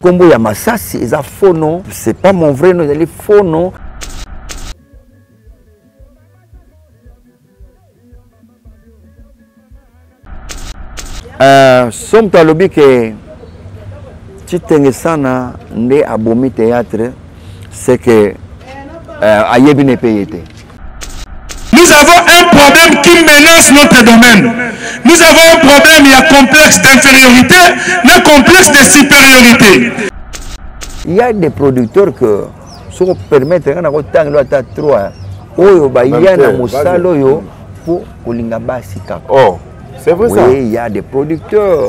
Kombo ya Masasi eza faux nom, c'est pas mon vrai nom, ezali faux nom. So moto alobi ke Tshitenge Sana nde abomi théâtre, c'est que ayebi ne pe ye te. Nous avons un problème qui menace notre domaine. Nous avons un problème, il y a complexe d'infériorité, un complexe de supériorité. Il y a des producteurs que, si on permet, on a 3, oyo baya na mosala oyo po kolinga basi kaka. Oh, c'est vrai ça. Oui, il y a des producteurs.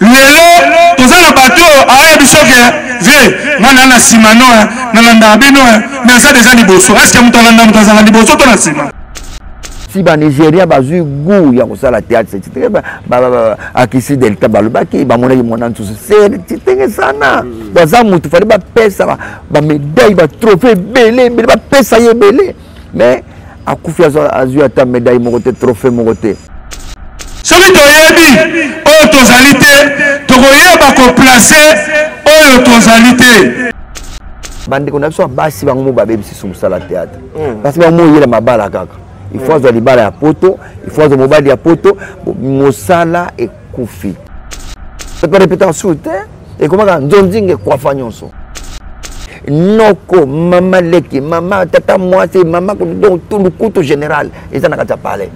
Lelo toza na bato oyo ayebi soki vie nga na na nsima no nalandaka bino mais aza deja liboso. Est ce que moto alanda moto azalaka liboso to na nsima? Si ba Nigeria bazwi goût ya kosala théâtre, c'est très ba, ba, ba, ba, akisi delta balobaki bamonaki mwana nsusu c'est titenge sana. Baza moto fallait bapesa ba médaille, ba trophée ebele ebele, bapesa ye ebele, mais akufi azwi ata médaille moko te, trophée moko te. Soki toyebi oyo tozali te, tokoyeba koplace oyo tozali te. Bandeko na biso ya basi bango mo babebisi so mosala théâtre. Parce que bango mo oyela mabala kaka. Il faut azwa libala ya poto, il faut azwa mobali ya poto, mosala ekufi. Pas répétition te, ekomaka nzonzinga ekwafa nyonso. Noko, mama leki, mama tata mwasi, mama donc tout le kutu général eza na kati ya palais.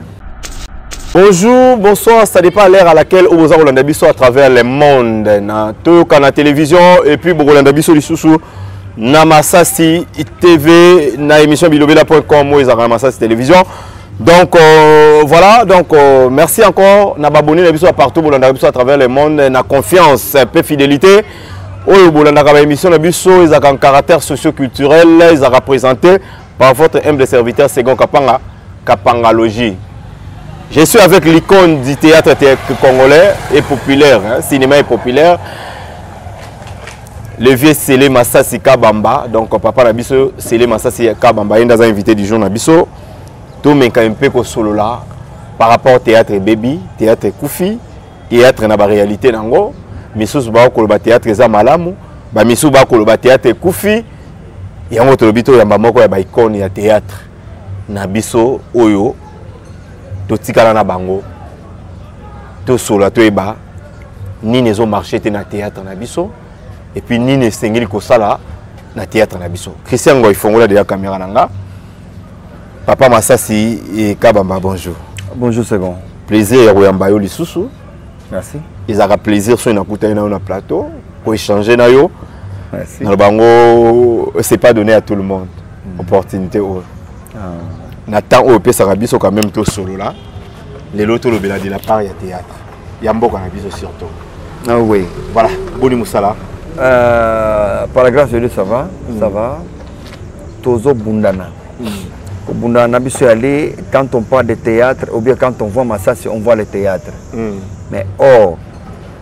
Bonjour, bonsoir, ça dépend à l'heure à laquelle vous avez Rolanda Biso à travers le monde. Na Toyoka na télévision et puis Rolanda Biso lisusu na Masasi TV na émission bilobela point com ou ezaka na Masasi télévision. Donc voilà, donc merci encore na babonné na biso partout Rolanda Biso à travers le monde na confiance, peu fidélité. Oyo bolanda ka ba émission na biso ezaka en caractère socio-culturel, ezaka présenté par votre humble serviteur Segon Kapanga, Kapangalogie. Je suis avec l'icône du théâtre congolais et populaire, hein, cinéma et populaire, le vieux Sélé Masasi Kabamba. Donc papa na biso Sélé Masasi Kabamba, il est invité du jour na biso. Tout menka un peu ko solo là par rapport au théâtre baby, théâtre Koufi, théâtre na ba réalité nango. Misusu ba ko ba théâtre za malamu, ba misusu ba ko ba théâtre Koufi. Yango tolobi to yamba moko ya ba icône ya théâtre na biso oyo totikala na bango tosola toyeba nini ezo marcher te na théâtre na biso et puis nini esengeli kosala na théâtre na biso. Christian Ngoy fongola de la caméra nanga. Papa Masasi et Kabamba, bonjour. Bonjour Segon. Plaisir ya koyamba yo lisusu. Merci. Ezaka plaisir so nakutani na yo na plateau ko échanger na yo. Merci. Na bango c'est pas donné à tout le monde. Opportunité oyo. Na temps oyo pesaka biso quand même to solo là. Lelo to lobela de la part ya théâtre. Ya mboka na biso surtout. Ah oui. Voilà, boni musala. Par la grâce de Dieu, ça va, ça va. Tozo bundana. Bundana na biso aller quand on parle de théâtre ou bien quand on voit Masasi, on voit le théâtre. Mais or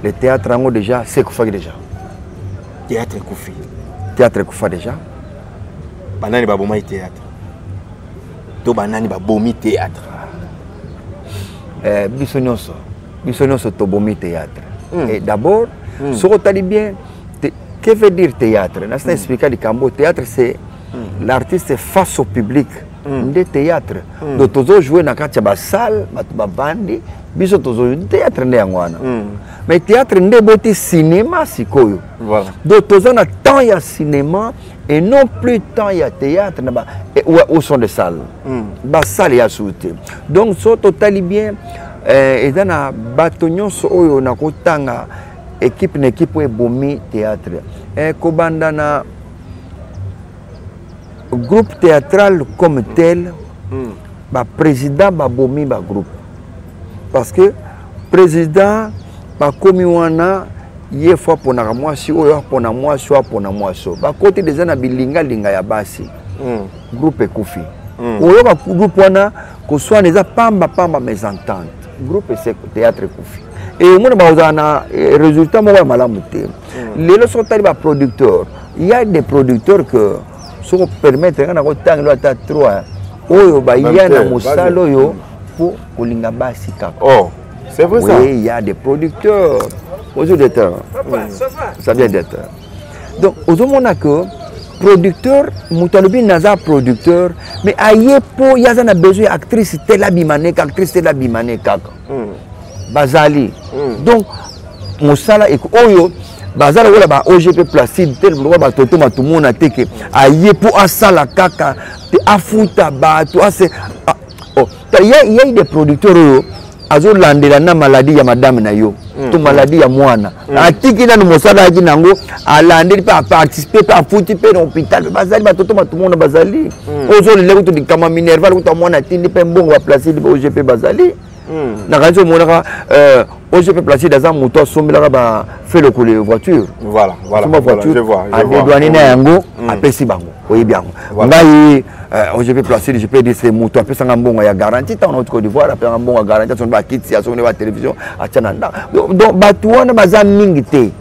le théâtre en haut déjà, c'est Koufa déjà. Théâtre Koufi. Théâtre Koufa déjà. Banani baboma théâtre. To banani babomi théâtre. Biso nyonso. Biso nyonso tobomi théâtre. Et d'abord, ce que tu dis bien, que veut dire théâtre? Nasa expliquer le cambo. Théâtre, c'est l'artiste face au public. Nde théâtre. Donc, tozo jouer na kati ya ba salle, bato ba bandi, biso tozo jouer théâtre nde yango wana. Mais théâtre nde boti cinéma sikoyo. Donc, tozo na temps ya cinéma et non plus temps ya théâtre na ba, et, où, où sont des salles? Ba salle ya souté. Donc, so totali bien, eza na bato nyonso oyo na kotanga équipe na équipe oyo ebomi théâtre. Kobanda na groupe théâtral comme tel, ba président ba bomi ba groupe. Parce que président ba komi wana ye fois pona mwasi oyo pona mwasi oyo pona mwasi oyo. Ba côté déjà na bilinga linga ya basi. Groupe ekufi. Oyo ba groupe wana koswana eza pamba pamba mes ententes. Groupe c'est théâtre ekufi. Et au moins ba ozana na résultat moko ya malamu te. Lelo so tali ba producteur, il y a des producteurs que soko permettre nga na kotanga ata 3 oyo ba ya na mosala oyo po kolinga basi kaka. Oh, c'est vrai ça. Oui, il y a des producteurs. Bonjour, docteur. Papa, ça va? Ça vient d'être. Donc ozomona que producteur, moto alobi naza producteur, mais aye mpo ye aza na besoin ya actrice tel abima ne kaka, actrice tel abima ne kaka. Bazali. Donc mosala oyo baza lokola ba OGP Placide tel lokola batoto matumona te ke aye mpo asala kaka te, afuta bato ase oh. Ya des producteurs oyo azolandela na maladie ya madame na yo to maladie ya mwana, atiki nanu mosala ayaki nango, alandeli mpe, aparticipe mpe, afuti mpe na hôpital. Mpe bazali batoto matumona, bazali ozolela kutu likambo minerval, kutu mwana atindi mpe mbongo, baplacide mpe OGP bazali. Nakanisi omonaka OGP Placide aza moto asombelaka bafelokole voiture. Voilà, voiture adédouane na yango, apesi bango, oyebi yango. Ngai, OGP Placide, je peux dire, c'est moto apesanga mbongo ya garantie ntango nauti Côte d'Ivoire, apesanga mbongo ya garantie, asombi bakiti, asombi batelevizio, atia na ndako. Donc bato wana baza mingi te,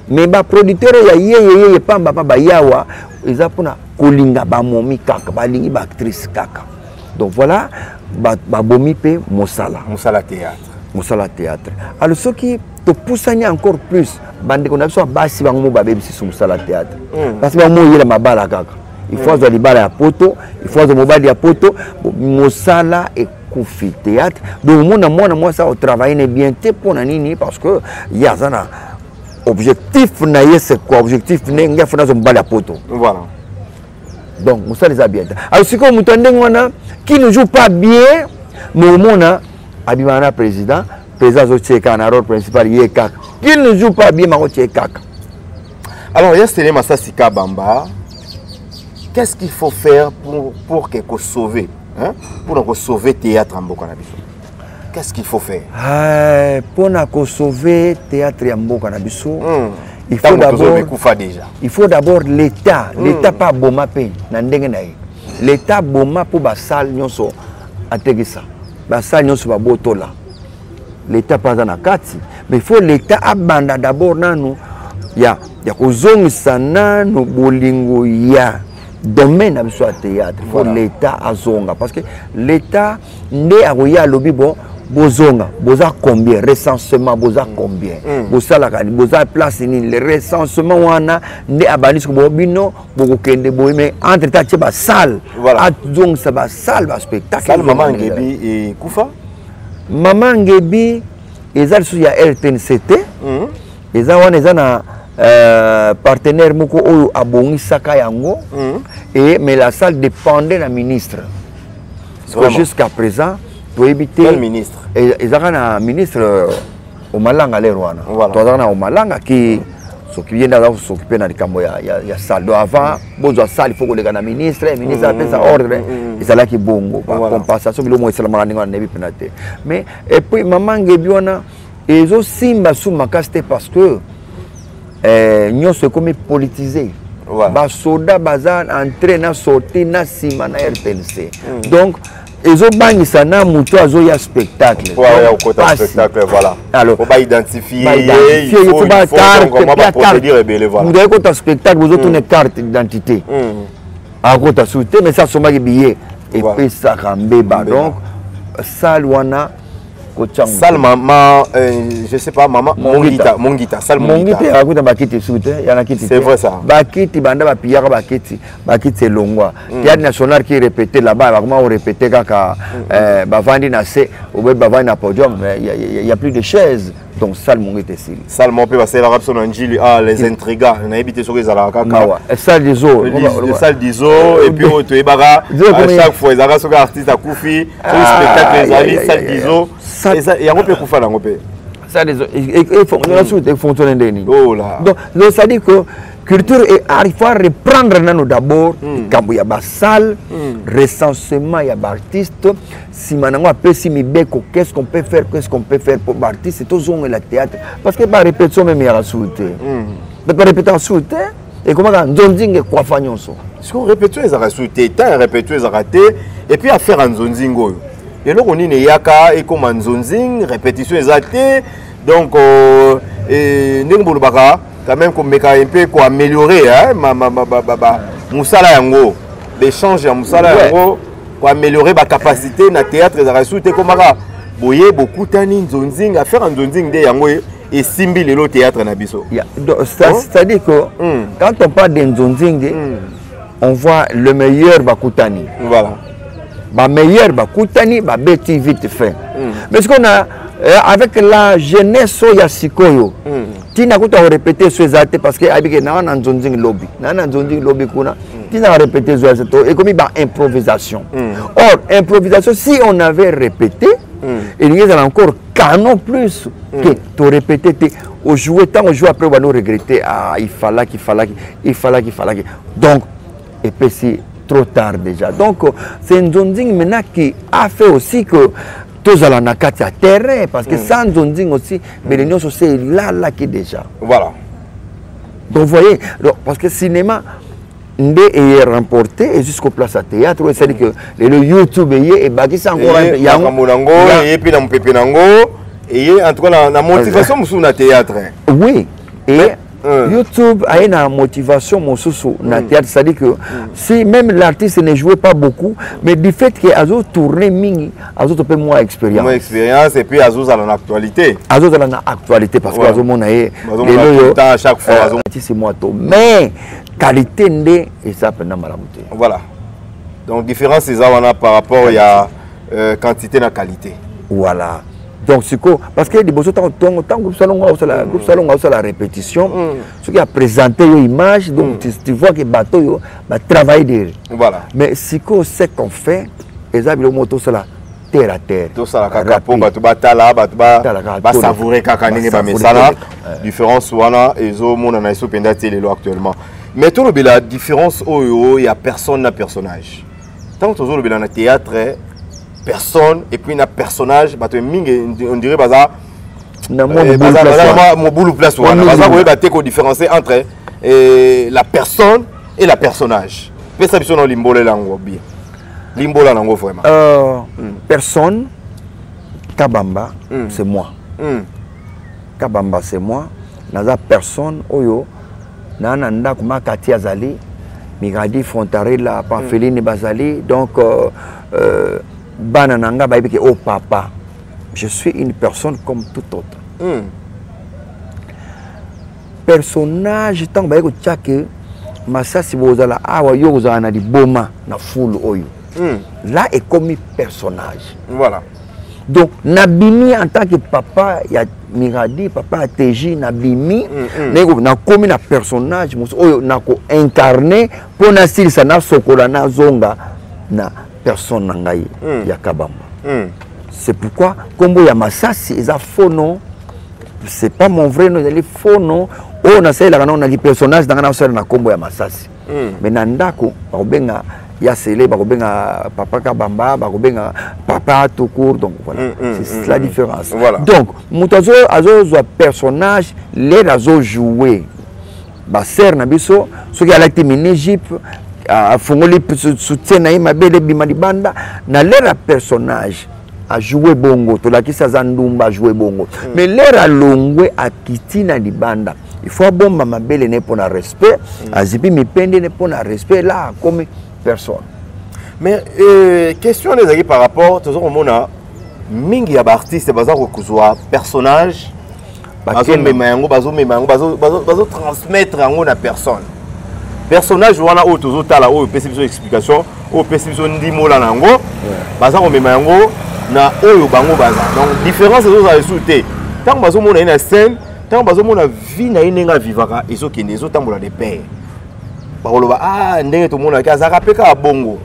mais baproducteur ya yeyeyeye pamba pa bayawa eza mpona kolinga bamomi kaka, balingi baactrice kaka. Donc voilà, babomi mpe mosala. Mosala théâtre. Mosala théâtre. Alors soki topusani encore plus, bandeko na biso ya basi, bango mo babebisi so mosala théâtre, parce que bango moyela mabala kaka, il faut azwa libala ya poto, il faut azwa mobali ya poto. Mosala ekufi, théâtre. Donc omona mwana mwasi aotravaille ne bien te. Mpo na nini? Parce que ye aza na objectif na ye. C'est quoi objectif? Ndenge afo nazwa mobali ya poto. Donc mosala eza bien te. Alors sikoyo moto ya ndenge wana qui ne joue pas bien, mais omona abimaka na président, président azotie kaka na rôle principal ye kaka. Qui ne joue pas bien, makotie kaka. Alors ya Sele Masasi Kabamba, qu'est-ce qu'il faut faire pour que sauver, hein? Pour sauver théâtre en mboka na biso, qu'est-ce qu'il faut faire? Mpona kosauver théâtre ya mboka na biso, il faut d'abord déjà il faut d'abord l'État, l'État mpe aboma mpe na ndenge na ye. L'État aboma mpo basale nyonso atekisa, basale nyonso babotola, l'État mpe aza na kati. Mais il faut l'État abanda d'abord nanu ya kozongisa nanu bolingo ya domaine na biso ya théâtre. Faut l'État azonga, parce que l'État nde akoya, alobi: bon, bozonga, boza combien? Recensement, boza combien? Bosalaka, boza place nini? Le recensement wana nde abandi soki bo bino bokokende boye. Mais entre temps atie basale, azongisa basale, baspectacle. Salle Mama Ngebi ekufa. Mama Ngebi eza lisusu ya RTNC te. Eza wana, eza na partenaire moko oyo abongisaka yango. Et mais la salle dépendait na ministre. Jusqu'à présent toyebi te. Quel ministre? Ezalaka na ministre Omalanga lero wana. Tozalaka na Omalanga ki soki ye nde aza kosokipe na likambo ya salle. Donc avant bozwa salle, il faut koleka na ministre, ministre apesa ordre. Ezalaki bongo, bacompensation, biloko moko esalamaka ndenge wana, nayebi mpena te. Mais et puis Mama Ngebi wana ezosimba su makasi te, parce que nyonso ekomi politisé. Basoda baza entrée na sortie na nsima na RTNC. Donc ezobangisa na moto azoya spectacle. Alors baidentifie, moto ayekota spectacle, bozotuna carte d'identité, akota su te. Mais sa asombaki billet, epesaka mbeba. Donc salle wana. Salle Mama, je sais pas, Mama Mongita, Mongita, salle Mongita. Mongita akuta bakiti su te, ya na kiti. C'est vrai ça. Bakiti banda bapiyaka bakiti, bakiti elongwa. Théâtre national qui répétait là-bas, bakoma orépété kaka bavandi na se, obe bavandi na podium, mais il y a plus de chaises. Donc salle Mongita esili. Salle moko mpe basalelaka biso na Njili, ah, les intrigants, nayebi te soki ezalaka kaka. Salle des eaux. Salle des eaux. Et puis oyo toyebaka à chaque fois ezalaka soki artiste akufi, soki spectacle ezali, salle des eaux yango mpe ekufa nango mpe. Salle des eaux efonctionne ndenge nini? Donc c'est à dire que culture et art, il faut reprendre nano d'abord likambo ya basalle, recensement ya baartiste, nsima nango apesi mibeko, qu'est-ce qu'on peut faire, qu'est-ce qu'on peut faire pour baartiste tozongela théâtre, parce que barépétition même yaka suku te, bato barépétaka suku te, ekomaka nzonzinga ekwafa nyonso. Siko répétition ezalaka suku te, temps ya répétition ezalaka te. Et puis affaire ya nzonzinga oyo, eloko nini eyaka ekóma nzonzing, répétition eza te. Donc ndenge bolobaka quand même, komeka mpe koaméliorer mosala yango, l'échange ya mosala yango, koaméliorer bacapacité na théâtre ezalaka su te. Ekomaka boye, bokutani nzonzing, affaire ya nzonzing nde yango. Esimbi lelo théâtre na biso. Yeah. C'est-à-dire que quand on parle de Nzonzingi, on voit le meilleur bakutani. Voilà. Ba meilleur bakutani, ba beti vite fait. Mais ce qu'on a avec la jeunesse oyo ya sikoyo, ntina kuta korépéter so eza te, parce que ayebike naa na Nzonzingi lobi, naa na Nzonzingi lobi kuna, ntina korépéter zo eza te, ekomi ba improvisation. Or improvisation, si on avait répété, elingi ezala encore canon plus que torépéter te. Ojouer, ntango ojoue, après bano regretter: ah, il fallaki, il fallaki, il fallaki, il fallaki. Donc epesi trop tard déjà. Donc c'est Nzonzing maintenant qui a fait aussi que tozala na kati ya terrain, parce que sans Nzonzing aussi, mbele nyonso se elalaki déjà. Voilà. Donc vous voyez, donc, parce que cinéma nde eye remporté et jusqu'au place à théâtre, c'est-à-dire que lelo YouTube eye ebakisi encore makambo nango, eye mpe na mopepe nango, eye en tout cas na motivation mosusu na théâtre. Oui, et YouTube a une motivation mosusu na théâtre, c'est-à-dire que si même l'artiste ne jouait pas beaucoup, mais du fait que azo tourner mingi, azo mpe mwa expérience. Mwa expérience, et puis azozala na actualité. Azozala na actualité, parce que azomona ye lelo yo à chaque fois. Artiste mwa to, mais qualité nde eza mpenza malamu te. Voilà, donc différence eza wana par rapport ya quantité na qualité. Voilà. Donc sikoyo, parce que liboso, ntango ntongo, ntango groupe Salongo aosala, groupe Salongo aosala répétition, soki aprésente yo image, donc tu vois que bato oyo batravaille dire. Mais sikoyo, ce qu'on fait eza biloko moko tosala terre à terre. Tosala kaka mpo bato batala, bato basavoure kaka ndenge bamesala. Différence wana ezomonana eso mpenza te lelo actuellement. Mais tolobela différence oyo ya personne na personnage. Ntango tozolobela na théâtre personne et puis na personnage, bato mingi on dirait baza na mobulu place wana, baza koyeba te kodifférencier entre la personne et la personnage. Pesa biso na limbolela yango bien, limbola nango vraiment. Personne, Kabamba, c'est moi. Kabamba, c'est moi. Naza personne oyo naa na ndako, makati azali Miradi, Frontarela, Pamfelini bazali. Donc bana na nga bayebi ke oh papa, je suis une personne comme tout autre. Personnage, ntango baye kotia ke Masasi bozala awa, yo kozala na liboma na fulu oyo, là ekomi personnage. Donc nabimi en tant que papa ya Miradi, papa ya TJ, nabimi, nakomi na personnage mosusu oyo nakoincarne mpo nasilisa, nasokola, nazonga na personne na ngai ya Kabamba. C'est pourquoi nkombo ya Masasi eza faux nom, c'est pas mon vrai nom, ezali faux nom oyo nasalelaka nango naki personnage na ngai, nasala na nkombo ya Masasi. Mais na ndako bakobenga ya Sele, bakobenga papa Kabamba, bakobenga papa tout court. Donc voilà, c'est la différence. Donc moto azozwa personnage lere azojoue basere na biso, soki alati mini jupe, afungoli soutien na ye, mabele ebima libanda, na lere ya personnage ajoue bongo, tolakisi aza ndumba, ajoue bongo. Mais lere alongwe, akiti na libanda, il faut abomba mabele ne mpo na respect, azipi mipende ne mpo na respect, là akomi personne. Mais question wana ezalaki par rapport toza komona mingi ya baartiste baza kozwa personnage, bazomema yango, bazomema yango, bazotransmettre yango na personne. Personnage wana oyo tozotala, oyo opesi biso explication, oyo opesi biso ndimola na yango, baza komema yango na oyo bango baza. Donc différence ezozala lisusu te. Ntango bazomona ye na scène, ntango bazomona vie na ye ndenge avivaka, ezokende, ezotambola de pair, bakoloba: ah, ndenge tomonaki azalaka mpe kaka bongo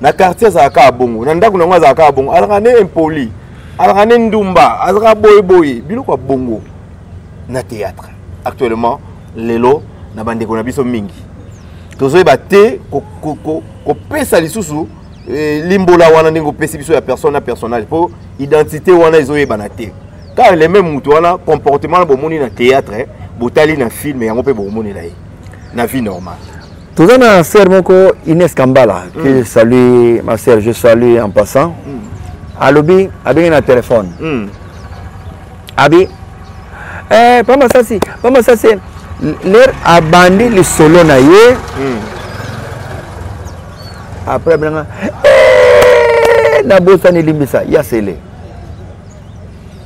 na quartier, azalaka kaka bongo na ndako nango, azalaka kaka bongo, azalaka nde impoli, azalaka nde ndumba, azalaka boyeboye, biloko ya bongo. Na théâtre actuellement lelo, na bandeko na biso mingi, tozoyeba te kopesa lisusu limbola wana ndenge opesi biso ya personne na personnage, mpo identité wana ezoyebana te. Kaka le même moto wana, comportement wana bomoni na théâtre, botali na film yango mpe bokomonela ye na vie normale. Toza na sœur moko, Inès Kambala, que je salue, ma sœur, je salue en passant. Alobi, abengi na téléphone, abi pa Masasi, pa Masasi, lere abandi lisolo na ye, après abenanga eh, nabosani, limbisa ya Sele.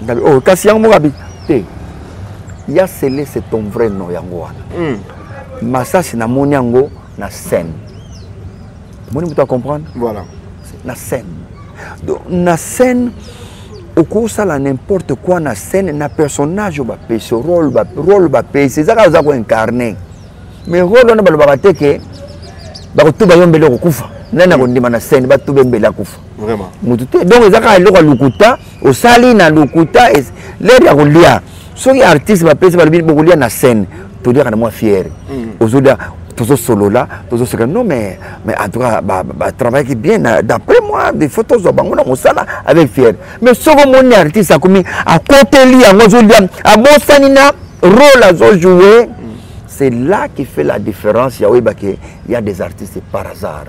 Ngabi oh, kasi yango moko abi te. Ya Sele, c'est ton vrai nom, yango wana. Masasi namoni yango na scène. Omoni moto acomprendre? Voilà. Na scène. Donc na scène okosala n'importe quoi, na scène, na personnage oyo bapesi, rôle, rôle bapesi, eza kaka oza koincarne. Mais rôle wana balobaka te ke bakotuba yo mbele okokufa. Nani akondima na scène batuba mbele akufa? Vraiment. Motu te. Donc eza kaka eloko ya lokuta, osali na lokuta. L'heure ya kolia, soki artiste bapesi, balobi bokolia na scène, toliaka na mwa fiere. Ozolia, tozosolola, tozoseka. Non, mais en tout cas batravaillaki bien. D'après moi, il faut tozwa bango na mosala avec fiere. Mais soki omoni artiste akomi, akoteli yango, azolia, abosani na rôle azojoue, c'est là qui fait la différence ya oyeba ke y a des artistes par hasard.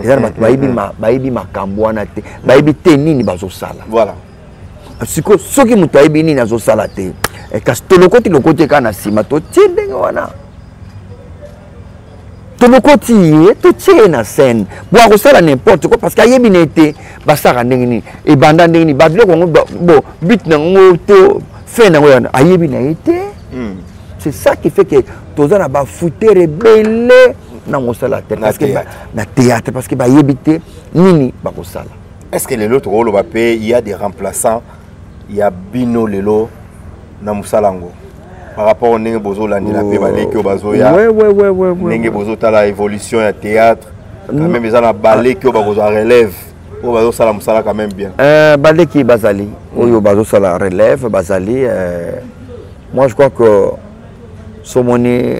Eza na bato bayebi bayebi makambo wana te, bayebi te nini bazosala. Sikoyo soki moto ayebi nini azosala te, kasi tolokoti lokoti kaka na nsima, totie ndenge wana, tolokoti ye, totie ye na scène bo akosala n'importe quoi, parce que ayebi na ye te basalaka ndenge nini, ebanda ndenge nini, babiloko yango, bo but na yango to fin na yango yana, ayebi na ye te. C'est ça qui fait que toza na bafutere ebele na mosala te, parce que na théâtre, parce que bayebi te nini bakosala. Est ce que lelo tokoloba mpe il y a des remplaçants ya bino lelo na mosala yango, par rapport ndenge bozolandela mpe baleki oyo bazoya, ndenge bozotala évolution ya théâtre quand même, eza na baleki oyo bakozwa relève, oyo bazosala mosala quand même bien? Baleki bazali, oyo bazosala relève bazali. Moi je crois que somoni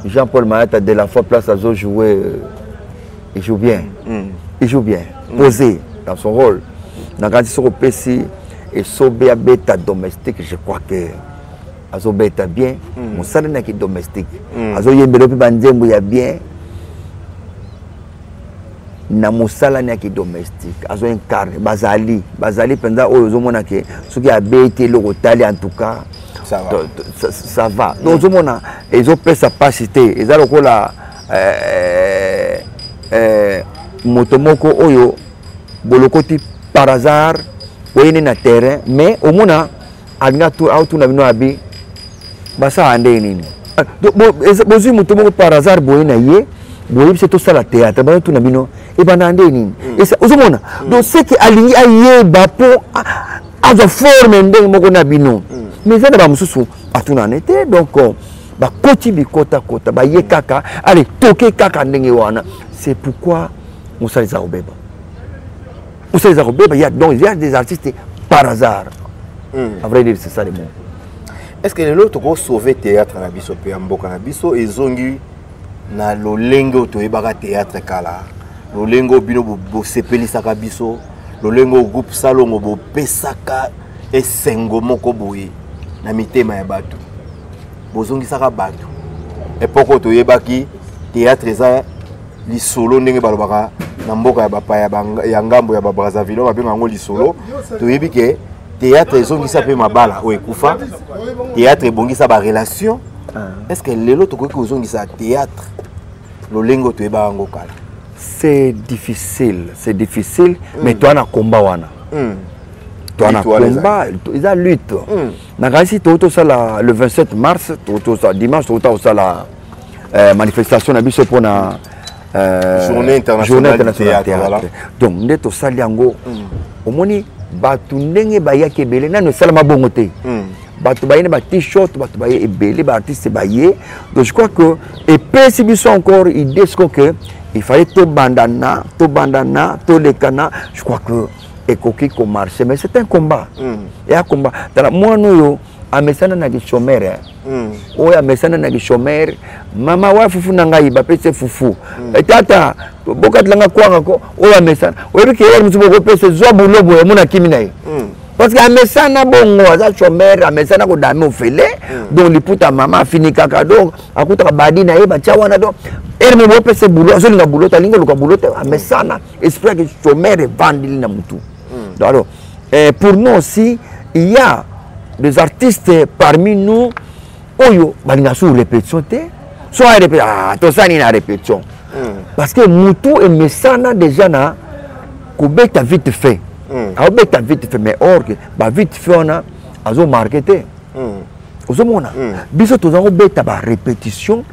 Jean-Paul Mayata de la fois place azojouer, il joue bien. Il joue bien, posé dans son rôle. Nakati soki opesi esobe abeta domestique, je crois que azobeta bien. Mosala naki domestique, azoyembela mpe banzembo ya bien na mosala naki domestique, azoincarne. Bazali mpenza oyo ozomona ke soki abeti eloko otali, en tout cas ça va. Ça va. Donc ozomona ezopesa mpasi te. Eza lokola moto moko oyo bolokoti par hasard, oyeni na terrain, mais omona alingi aotuna bino abi basala ndenge nini. Bozwi moto moko par hasard boye na ye, boyebi tosala théâtre, bazotuna bino ebanda ndenge nini. Ozomona, donc ce que alingi ayeba mpo azwa forme ndenge moko na bino. Mais eza na bamosusu atunana te. Donc bakoti bikotakota, baye kaka, ale toke kaka ndenge wana. C'est pourquoi mosala eza kobeba, mosala eza kobeba. Ya donc il y a des artistes par hasard. À vrai dire, c'est ça le mot. Est ce que lelo tokosauve théâtre na biso mpe ya mboka na biso, ezongi na lolenge oyo toyebaka théâtre kala, lolenge oyo bino bosepelisaka biso, lolenge oyo groupe Salongo bopesaka esengo moko boye na mitema ya bato, bozongisaka bato époque oyo toyebaki théâtre eza lisolo, ndenge balobaka na mboka ya bapaya ya ngambo ya baBrazzaville oyo babenga yango lisolo? Toyebi ke théâtre ezongisa mpe mabala oyo ekufa, théâtre ebongisa barelation. Est ce que lelo tokoki kozongisa théâtre lolenge oyo toyebaka yango kala? C'est difficile, c'est difficile. Mais toa na combat wana. Toa na combat, eza lutte. Nakanisi toki tosala le 27 mars, tosala dimanche, tokota kosala manifestation na biso mpona journée internationale, internationale théâtre, voilà. Donc nde tosali yango, omoni bato ndenge bayaki ebele, nano esalama bongo te. Bato baye na ba-t-shirt, bato baye ebele, baartiste baye. Donc je crois que epesi biso encore idée siko que il fallait tobanda na, tobanda na, toleka na. Je crois que ekoki komarcher, mais c'est un combat. Eya combat. Tala mwana oyo amesana na kichômeur, oyo amesana na kichômeur. Mama wa fufu na ngai, bapesi fufu. Tata bokatelanga kwanga ko oyo amesana, oyebi ke oyo mosusu bokopesa zwa bulo boye, omona kimi na ye, parce que amesana bongo, aza chômeur, amesana kodame ofele. Donc liputa mama afini kaka, donc akutaka badi na ye batia wana. Donc ere mo bopesa bulo, azolinga bulo te, alingi oluka bulo te, amesana esprit yake chômeur evandeli na mutu. Donc alors pour nous aussi, il y a des artistes parmi nous oyo balingaka sur répétition te. So arépétition, ah, tosali na répétition, parce que mutu emesana déjà na kobeta vite fait. Aobeta vite fait, mais or que ba vite fait wana azomarke te. Ozomona, biso toza kobeta barépétition,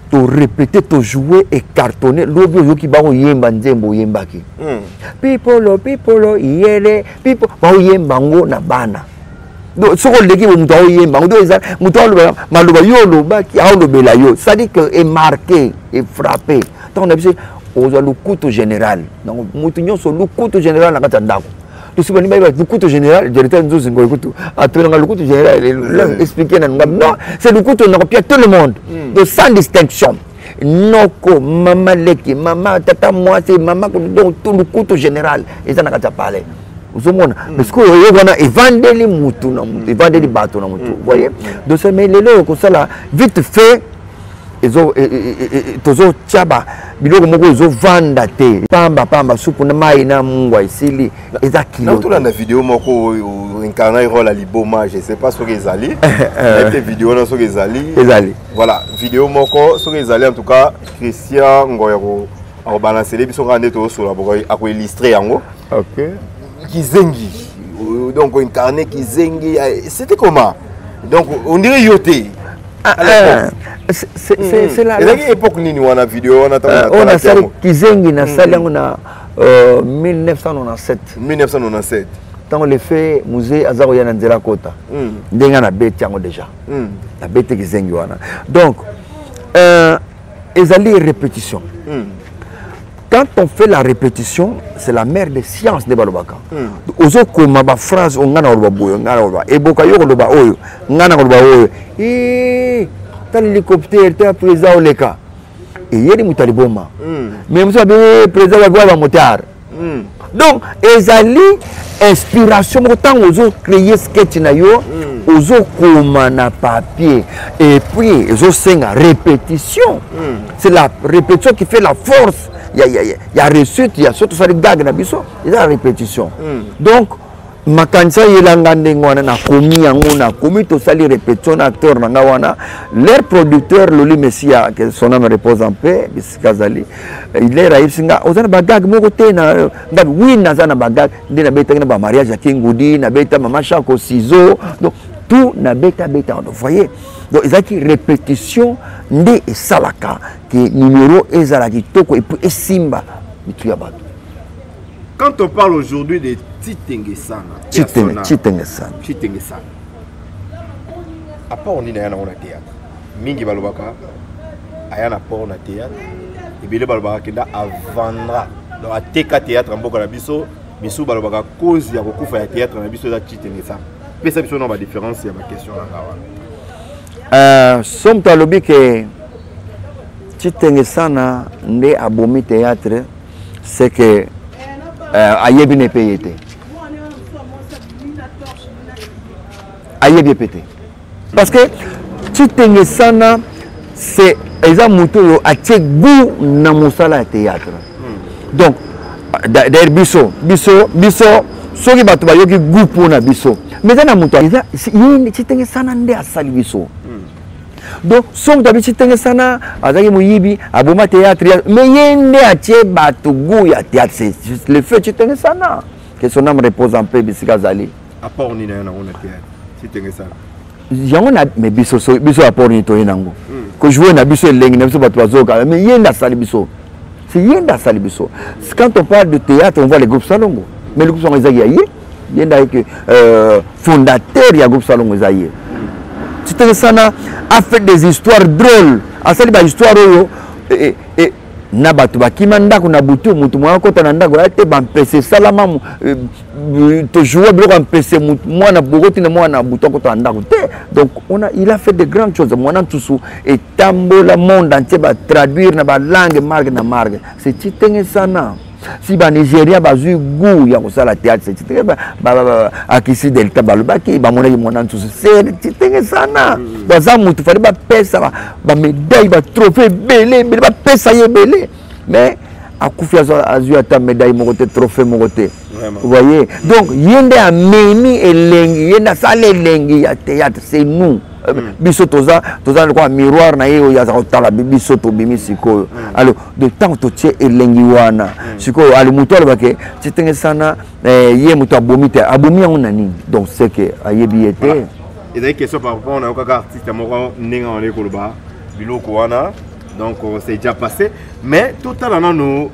torépété, tojoue, ecartonné. Lobi oyoki bakoyemba nzembo oyembaki, "Pipolo pipolo iyele pipo", baoyemba yango na bana. Donc soki oleki bo, moto aoyemba yango. Donc eza moto aoloba maloba yo olobaki, aolobela yo, c'est-à-dire que emarqué, efrappé. Ntango na biso ozwa lokutu général, donc motu nyonso lokutu général na kati ya ndako, tosi bani bayeba lokutu général. Directeur Nzuzi Ngoi kutu atolenga lokutu général, expliqué na nga: non, c'est lokutu nakopia tout le monde, donc sans distinction, noko, mama leki, mama, tata mwasi, mama, donc tout lokutu général eza na kati ya palais. Ozomona, mais sikoyo oyo wana evandeli mutu na mutu, evandeli bato na mutu, voyez. Donc mais lelo oyo kosala vite fait, tozotia ba biloko moko ezovanda te, pamba pamba, supu na mai na mungwa, esili, eza kilo. Tolanda video moko oyo incarné rôle ya liboma, je sais pas soki ezali, nayebi te video wana soki ezali. Ezali. Voilà, video moko soki ezali, en tout cas Christian Ngoy akobalancele biso kaka nde tozosola, akoillustre yango. Ok. Kizengi, donc incarné kizengi, c'était comment? Donc on dirait yo te. C'est la Ezalaki époque nini wana, video wana? Oyo nasali kizengi, nasali yango na 1997. 1997. Ntango le fait musée aza koya na nzela kota, ndenge nabeti yango déjà, nabeti kizengi wana. Donc ezali répétition. Quand on fait la répétition, c'est la mère des sciences nde balobaka. Ozokoma baphrase oyo ngai na koloba boye, ngai na koloba eboka, yo koloba oyo, ngai na koloba oyo. Tala hélicoptère te, président oleka, eyeli moto aliboma, mais mosusu abe président baboya bamotard. Donc ezali inspiration moko. Ntango ozocréer sketch na yo, ozokoma na papier et puis ezosenga répétition. C'est la répétition qui fait la force ya réussite ya so tosali gag na biso, eza la répétition. Donc makanisi ayelanga ndenge wana, nakomi yango, nakomi, tosali répétition na acteur na nga wana, leur producteur Loli Messia, que son âme repose en paix bisika azali. Lere ayebisi nga: "Oza na bagag moko te?" Na nga: "Oui, naza na bagag." Nde nabetaki na bamariage ya Kingudi, nabeta Mama Chako, ciseau, donc tout nabeta beta. Donc voyez, donc ezalaki répétition nde esalaka ke numéro ezala kitoko et puis esimba mitu ya bato. Quand on parle aujourd'hui de Titengesana, Titengesana. Titengesana, apport nini aya nango na théâtre? Mingi balobaka aya na apport na théâtre, ebele balobaka kenda avandra, donc ateka théâtre ya mboka na biso. Misusu balobaka cause ya kokufa ya théâtre na biso eza Titengesana. Pesa biso na badifférence ya baquestion na nga wana. So moto alobi ke Titengesana nde abomi théâtre, c'est que ayebi ne mpe ye te, ayebi ye mpe te, parce que Titengesana, c'est eza moto oyo atie goût na mosala ya théâtre. Donc d'ailleurs biso soki bato bayoki goût mpona biso, mais eza na moto, eza ye Titengesana nde asali biso. Donc so moto abi Titengesana azalaki moyibi, aboma théâtre, mais ye nde atie bato goût ya théâtre, c'est le feu Titengesana, que son âme repose en paix bisika azali. Apport nini aya nango na théâtre, Titengesana? Yango na, mais biso so, biso apport nini toye nango? Kojouer na biso, elengi na biso, bato bazoyoka, mais ye nde asali biso, c'est ye nde asali biso. Quand on parle de théâtre, on voit les groupes Salongo, mais le groupe Salongo ezaki ya ye, ye nde ayeke fondateur ya groupe Salongo, eza ye. Titengesana a fait des histoires drôles, asali bahistoire oyo na bato bakima ndako na butu, motu moko akɔta na ndako aya te, bampese esalama, tojoua biloko ya mpese, mwana bokoti na mwana butu akɔta na ndako te. Donc on a, il a fait de grandes choses. Mwana Ntusu etambola monde entier, batraduire na balangue marque na marque, c'est Titengesana. Si banigéria bazwi goût ya kosala théâtre, c'est Titenge. Akisi Delta balobaki bamonaki Mwana Nsusu, c'est Titengesana. Baza motu fali bapesa bamédaille, batrophée ebele ebele, bapesa ye ebele, mais akufi, azwi ata médaille moko te, trophée moko te. Voyez, donc ye nde amemi elengi, ye nde asala elengi ya théâtre, c'est nous. Biso toza lokola miroir na ye oyo aza kotala biso tobimi sikoyo. Alors de ntango totie elengi wana sikoyo, ali moto alobake Titengesana, ye moto abomi te, abomi yango na nini? Donc c'est que ayebi ye te. Ezali question par rapport nayokaka artiste moko ndenge wana koloba biloko wana. Donc c'est déjà passé. Mais totala nanu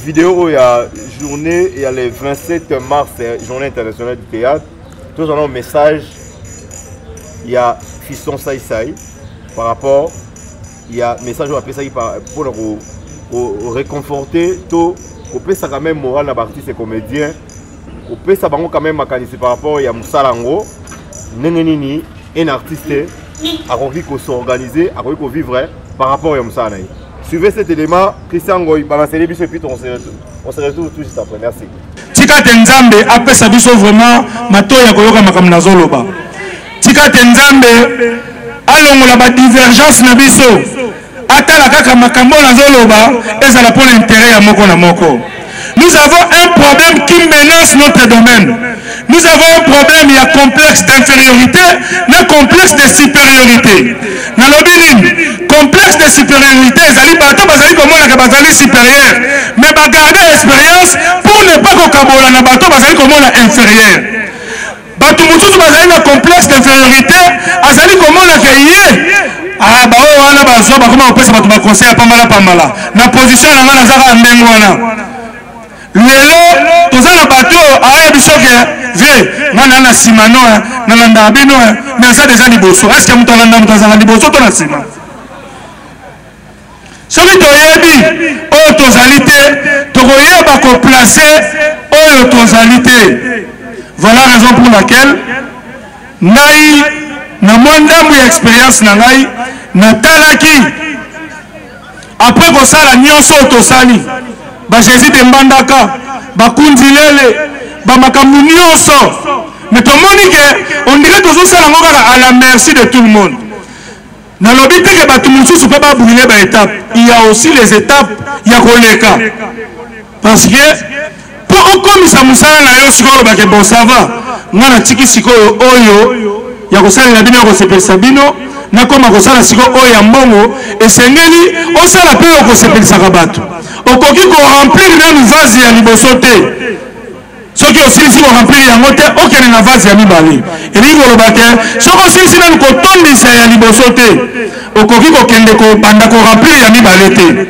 vidéo ya journée ya le 27 mars, journée internationale du théâtre. Tozala un message ya Fiston Saï par rapport ya message oyo apesaki mpona ko réconforter to kopesa quand même moral na baartiste et comédien, kopesa bango quand même makanisi par rapport ya mosala yango, ndenge nini un artiste akoki kos'organiser, akoki kovivre par rapport ya mosala na ye. Suivez cet élément, Christian Ngoy balancez biso et puis on se retrouve tout juste après. Merci. Tika te Nzambe apesa biso vraiment matoyi ya koyoka makambo nazoloba. Tika te Nzambe alongola badivergence na biso, atala kaka makambo nazoloba ezala mpo na intérêt ya moko na moko. Nous avons un problème qui menace notre domaine. Nous avons un problème, il y a complexe d'infériorité, un complexe de supériorité. Nalobi nini? Complexe de supériorité, ezali bato bazali komona bazali supérieur, mais bagarder expérience pour ne pas kokabola na bato bazali komona inférieur. Bato mosusu bazali na complexe d'infériorité, azali komona ke ye, ah, baoyo wana bazwa bakoma kopesa bato baconseil ya pambala pambala. Na position na ngai naza kaka ndenge wana. Lelo toza na bato oyo ayebi soki vie ngai na nsima no nalandaka bino, mais aza deja liboso. Est ce que moto alanda moto azalaka liboso to na nsima? Soki toyebi oyo tozali te, tokoyeba koplacer oyo tozali te. Voilà raison pour laquelle ngai na mwa ndambu ya expérience na ngai natalaki après kosala nyonso oyo tosali, baJésus de Mbandaka, bakundi lele, bamakambo nyonso, mais tomoni ke on dirait tozosala yango kaka à la merci de tout le monde. Nalobi te ke bato mosusu mpe babrûler baétape. Il y a aussi les étapes ya koleka, parce que mpo okomisa mosala na yo sikoyo, olobake: "Bon, ça va, nga natiki sikoyo oyo ya kosalela bino, ya kosepelisa bino, nakoma kosala sikoyo oyo ya mbongo." Esengeli osala mpe oyo kosepelisaka bato. Okoki koremplir nanu vase ya liboso te. Soki osilisi koremplir yango te, okende na vase ya mibale. Elingi koloba te, soki osilisi nanu kotondisa ya liboso te, okoki kokende kobanda koremplir ya mibale te.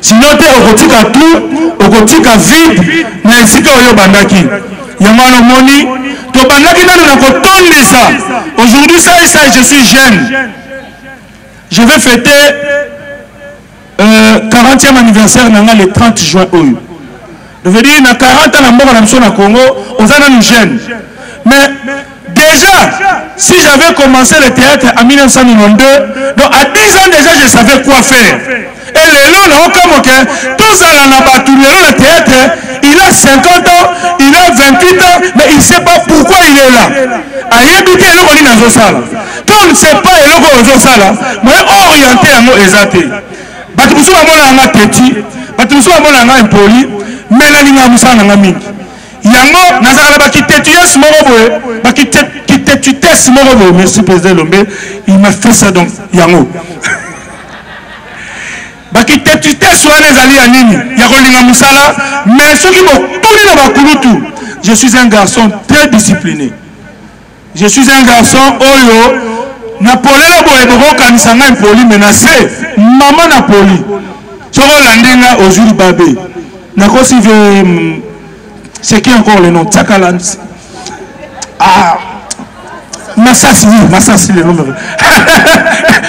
Sinon te, okotika tout, okotika vide na esika oyo obandaki. Yango wana omoni tobandaki nanu na kotondisa. Aujourd'hui, ça ça, je suis jeune, je vais fêter 40e anniversaire na nga le 30 juin oyo. Je veux dire, na 40 ans na mboka na biso na Congo, oza nanu jeune. Mais déjà, si j'avais commencé le théâtre en 1992, donc à 10 ans déjà, je savais quoi faire. Et lelo naokamwa ke tozala na bato lelo na théâtre, il a 50 ans, il a 28 ans, mais il sait pas pourquoi il est là. Ayebi te eloko nini azosala. To on ne sait pas eloko oyo ozosala, moyen orienté yango eza te. Bato mosusu bamona yanga teti, bato mosusu bamona yanga impoli, mais nalingaka mosala na nga mingi. Yango nazalaka na bakitetuyes moko boye, bakitetutes moko boye. Merci président Elombe, il m'a fait ça. Donc yango bakitetutes wana ezali ya nini? Ya kolinga mosala. Mais soki botuni na bakulutu, je suis un garçon très discipliné. Je suis un garçon oyo na polele boye bokokanisa ngai mpoli, mais na se mama na poli. Soki olandi nga, ozwi libabe. Nakosi ve, c'est qui encore le nom? Tsakala, ah, Masasi, oui, Masasi, le nom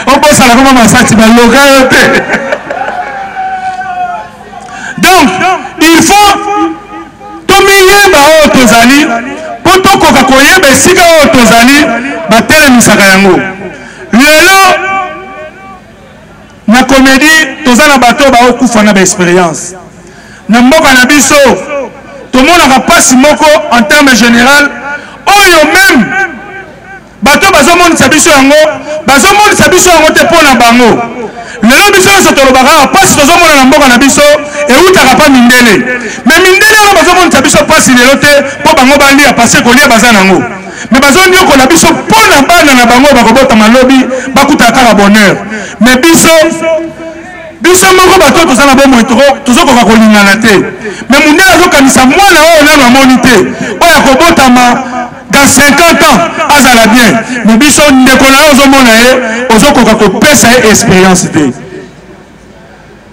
obosala koma Masasi, baloka yo te. Donc il faut tomiyeba oyo tozali mpo tokoka koyeba esika oyo tozali batelemisaka yango. Lelo na comédie, toza na bato oyo baokufa na baexpérience. Na mboka na biso, tomonaka mpasi moko en terme général oyo même bato bazomonisa biso yango, bazomonisa biso yango te mpo na bango. Lelo biso nyonso tolobaka awa, mpasi tozomona na mboka na biso eutaka mpa mindele. Mais mindele wana bazomonisa biso mpasi lelo te mpo bango balia, parce kolia baza nango, mais bazoniokola biso mpo na bana na bango bakobotama lobi bakutaka kaka bonheur. Mais biso moko bato toza na bomoi, tozokoka kolingana te. Mais mondele azokanisa mwana oyo nano amoni te, oyo akobotama. Dans 50 ans azala bien. Mais biso ndeko na yo ozomona ye ozokoka kopesa ye experience te.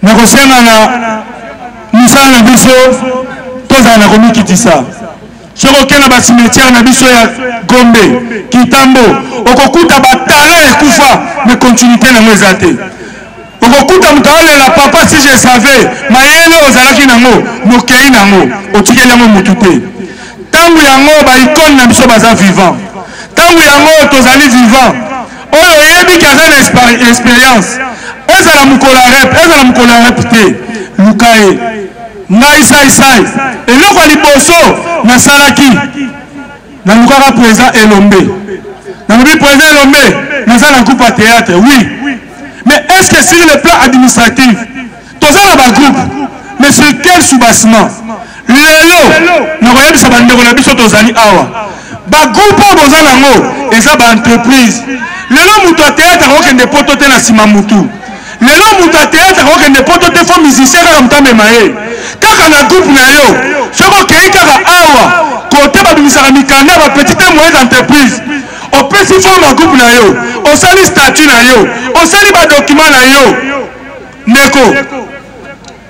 Nakosenga na mosala na biso tozala na komikitisa. Soki okei na ba cimetière na biso ya Gombe, Kitambo, okokuta ba talent ekufa mais continuité nango eza te. Okokuta moto aolela papa si je savais mayele ozalaki nango mokei nango otikeli yango motu te. Ntango yango ba icone na biso baza vivant, ntango yango tozali vivant, oyo oyebi ke aza na experience, ezala mokolo ya rep, ezala mokolo ya rep te, luka ye. Ngai sai sai, eloko ya liboso nasalaki, nalukaka president Elombe. Nalobi president Elombe, naza na groupe ya théâtre, oui. Mais est-ce que sur le plan administratif, toza na ba groupe, mais sur quel soubassement? Lelo nakoyebisa bandeko na biso tozali awa, ba groupe oyo boza nango eza ba entreprise. Lelo moto ya théâtre akokende poto te na nsima mutu. Lelo moto ya théâtre akokende poto te, fo musicien kaka moto amema ye kaka na groupe na yo. Soki okei kaka awa kote babimisaka mikanda ya ba petite et moyenne entreprise, opesi forme ya groupe na yo, osali statut na yo, osali ba document na yo, ndeko